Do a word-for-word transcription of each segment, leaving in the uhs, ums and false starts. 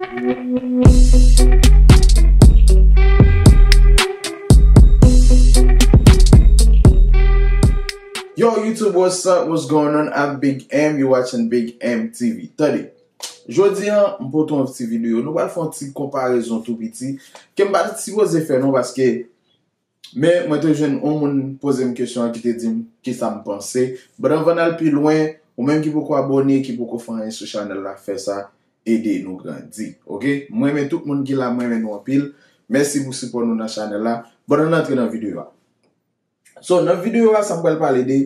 Yo, YouTube, what's up? What's going on? I'm Big M. You watching Big M T V. Tande, jodi a, m pote yon ti videyo. Nou pral fè yon ti konparezon tou piti. Ke m pa t sipoze fè non, paske men mwen te jwenn yon moun poze m kesyon an ki te di m kisa m panse. But anvan n al pi lwen, ou menm ki poko abòne, ki poko fè anyen sou chanèl la, fè sa, ede nou grandi, oke? Mwen renmen tout moun ki la, mwen renmen nou anpil. Mèsi pou sipò nou nan chanèl la. But ann antre nan videyo a. So, nan videyo a, sa m pral pale de,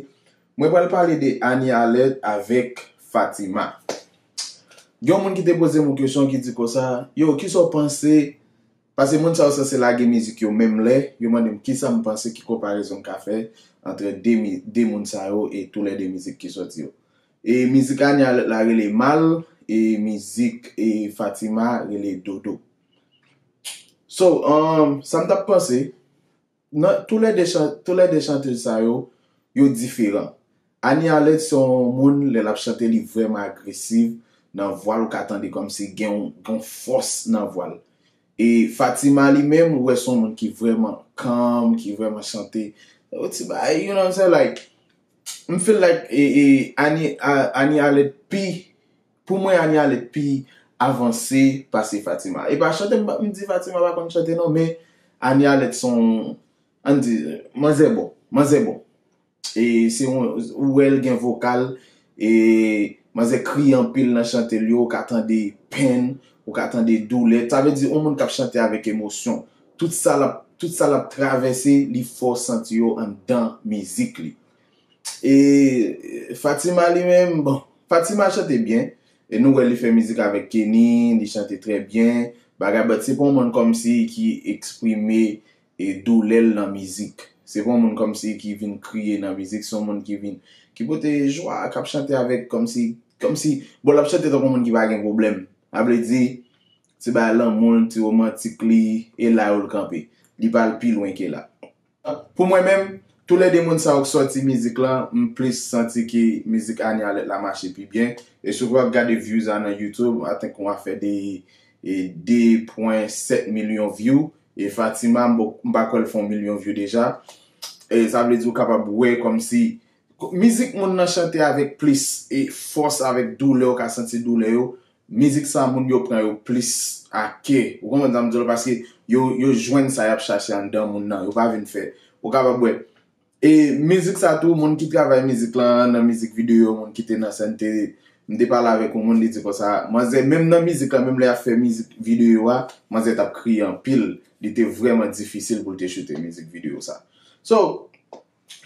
mwen pral pale de Annie Alert avèk Fatima. Gen yon moun ki te poze m yon kesyon ki di konsa, yo, kisa w panse? Paske moun sa yo sanse lage mizik yo menm lè, yo mande m kisa m panse, ki konparezon m ka fè antre de, mi- de moun sa yo e toulède mizik ki sòti yo. E mizik Annie Alert la rele Mal, e mizik e Fatima rele Dodo. So, um, sa m t ap panse, nan toulède chan- toulède chantèz sa yo, yo diferan. Annie Alert se yon moun, lè l ap chante, li vrèman agresiv nan vwa l, ou ka tande kòmsi gen yon, gen yon fòs nan vwa l. E Fatima li menm, ou wè se yon moun ki vrèman calm, ki vrèman chante. Yon ti bagay, you know what I'm saying? Like, m feel like e, e, Annie, a- Annie Alert pi, pou mwen, Annie Alert pi avanse pase Fatima. E pa chante, m pa- m di Fatima pa konn chante non, men Annie Alert se yon, ann di, manzè bon, manzè bon. E se yon, ou wè l gen vokal, e manzè kriye anpil nan chante l yo, ou ka tande pen, ou ka tande doulè. Sa vle di, yon moun k ap chante avèk emosyon. Tout sa l ap, tout sa l ap travèse, li fè w santi yo anndan mizik li. E Fatima li menm, bon, Fatima chante byen. E nou wè li fè mizik avèk Kenny, li chante trè byen. Bagay, but se pa yon moun kòmsi ki eksprime e doulè l nan mizik. Se pa yon moun kòmsi ki vin kriye nan mizik, se yon moun ki vin, ki pote jwa, k ap chante avèk kòmsi, kòmsi, bon, l ap chante tankou yon moun ki pa gen pwoblèm. Sa vle di, se bagay lanmou l, ti romantik li, e la yo l kanpe. Li pa al pi lwen ke la. Pou mwen menm, toulède moun sa yo k sòti mizik lan, m plis santi ke mizik Annie Alert la mache pi byen. E si w ap gade views a nan YouTube, I think w ap fè de, e de pwen sèt milyon view. E Fatima, m pa- m pa kwè l fè yon milyon view deja. E sa vle di ou kapab wè kòmsi mizik moun nan chante avèk plis e fòs, avèk doulè, ou ka santi doulè yo. Mizik sa, moun yo pran yo plis a kè. Ou konprann sa m di w la? Paske yo, yo jwenn sa y ap chache anndan moun nan. Yo pa vin fè. Ou kapab wè. E mizik sa tou, moun ki travay mizik lan nan mizik videyo, moun ki te nan sèn, te, m te pale avèk yon moun, li di konsa, manzè, menm nan mizik lan, menm lè y ap fè mizik videyo a, manzè t ap kriye anpil. Li te vrèman difisil pou l te choute mizik videyo sa. So,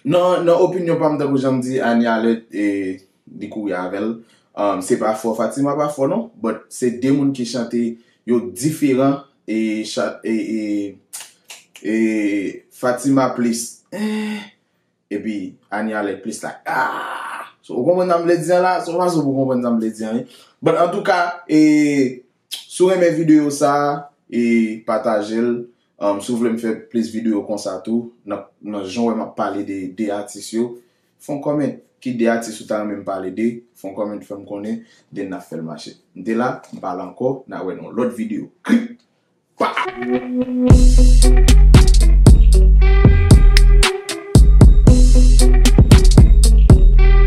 nan, nan opinyon pa m, tankou jan m di, Annie Alert, e, li kouri avè l. Um, se pa fò, Fatima pa fò non, but se de moun ki chante, yo diferan, e, cha- e, e, e Fatima plis, eh, epi Annie Alert plis la, ah! So, ou konprann sa m vle di an la? So, pa sou pou konprann sa m vle di an, wi. But antouka, e, si w renmen videyo sa, e pataje l. Um, si w vle m fè plis videyo konsa tou, nan, nan jan w wè m ap pale de, de atis yo, fè yon kòmant. Ki de atis ou ta renmen m pale de? Fè yon kòmant, fè m konnen, then n ap fè l mache. M te la, m pa la ankò, n a wè nan yon lòt videyo. Klip! Pa!